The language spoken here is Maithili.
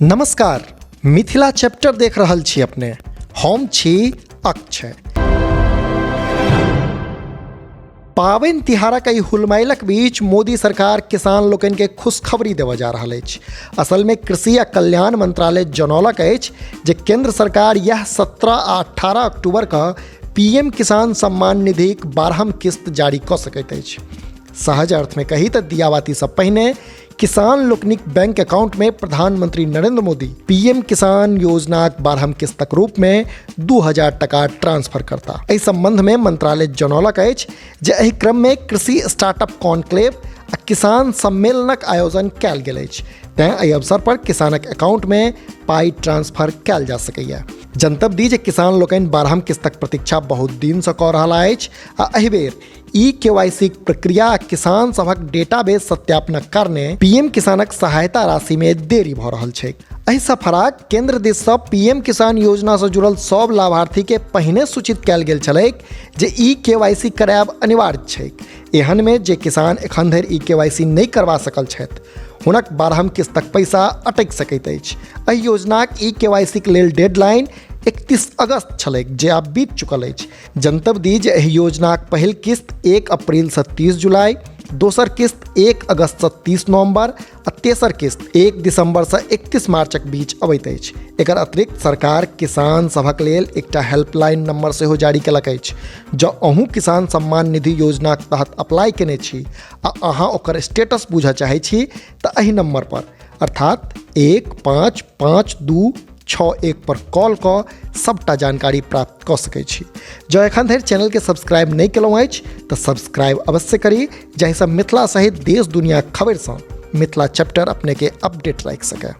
नमस्कार, मिथिला चैप्टर देख रहल छी अपने। हम छी अक्षय। पाबनि तिहारक एहि हुलमाइलक बीच मोदी सरकार किसान लोकनि के खुशखबरी देबय जा रहल अछि। असल में कृषि आ कल्याण मंत्रालय जनौलक अछि जे केंद्र सरकार यह 17 आ 18 अक्टूबर क पीएम किसान सम्मान निधिक 12म किस्त जारी कऽ सकैत अछि। सहज अर्थ में कही तऽ दियाबातीसँ पहिने किसान लोकनिक बैंक अकाउंट में प्रधानमंत्री नरेंद्र मोदी पीएम किसान योजनाक 12म किस्तक रूप में 2000 टका ट्रांसफर करता। एहि संबंध में मंत्रालय जनौलक अछि जे एहि क्रम में कृषि स्टार्टअप कॉन्क्लेव आ किसान सम्मेलनक आयोजन कयल गेल अछि, तें एहि अवसर पर किसानक अकाउंट में पाइ ट्रांसफर कयल जा सकैए। जनतब दी जे किसान लोकनि 12म किस्तक प्रतीक्षा बहुत दिनसँ कऽ रहल अछि आ एहि बेर ई केवाईसी प्रक्रिया किसान सभक डेटाबेस सत्यापनक कारणे पीएम किसानक सहायता राशि में देरी भऽ रहल छै। एहिसँ फराक केंद्र दिससँ पीएम किसान योजनासँ जुड़ल सभ लाभार्थी के पहिने सूचित कयल गेल छलैक जे ई केवाईसी करायब अनिवार्य छैक। एहन में जे किसान एखन धरि ई केवाईसी नहि करवा सकल छथि, हुनक 12म किस्तक पैसा अटकि सकैत अछि। एहि योजनाक ई केवाईसीक लेल डेडलाइन 31 अगस्त छलैक, जे आब बीत चुकल अछि। जनतब दी जे एहि योजनाक पहिल किस्त 1 अप्रैलसँ 30 जुलाई, दोसर किस्त 1 अगस्तसँ 30 नवंबर आ तेसर किस्त 1 दिसंबरसँ 31 मार्चक बीच अबैत अछि। एकर अतिरिक्त सरकार किसान सभक लेल एकटा हेल्पलाइन नंबर सेहो जारी केलक अछि। जँ अहूँ किसान सम्मान निधि योजनाक तहत अप्लाई केने छी आ अहाँ ओकर स्टेटस बूझऽ चाहै छी तऽ एहि नंबर पर अर्थात 1 5 5 2 6 1 पर कॉल कऽ सबटा जानकारी प्राप्त कऽ सकै छी। जँ एखन धरि चैनलके सब्सक्राइब नहि केलहुँ अछि तऽ सब्सक्राइब अवश्य करी, जाहिसँ मिथिला सहित देश दुनियाक खबरिसँ मिथिला चैप्टर अपनेके अपडेट राखि सकय।